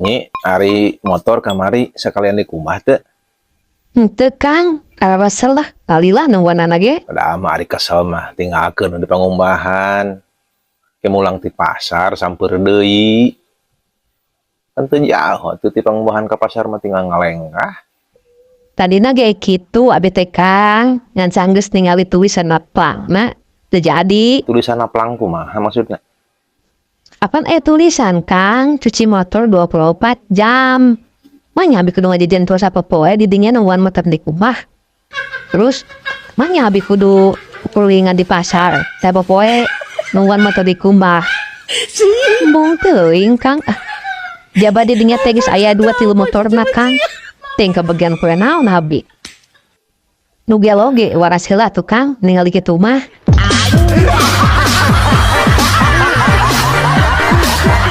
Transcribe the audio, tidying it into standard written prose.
Nyi, ari motor kamari sekalian dikumbah teu? Henteu, Kang, araresel lah, lila nungguanana ge. Padahal mah ari kesel mah tinggalkeun di pangumbahan. Ke mulang ti pasar sampeur deui. Kan teu jauh atuh ti pangumbahan ka pasar mah, tinggal ngalengkah. Tadina ge kitu abi teh, Kang, ngan sanggeus ningali tulisan plangna teu jadi. Tulisan plang kumaha maksudna? Apan aya tulisan, Kang, cuci motor 24 jam. Manya abi kudu ngajajan terus sapopoe di dinya nungguan motor dikumbah. Terus manya abi kudu kulingan di pasar sapopoe nungguan motor dikumbah. Embung teuing, Kang. Ah. Jaba di dinya teh geus aya dua tilu motorna, Kang. Teuing kabagian kue naon abi. Nu gelo ge waras heula tuh, Kang, ningali kitu mah.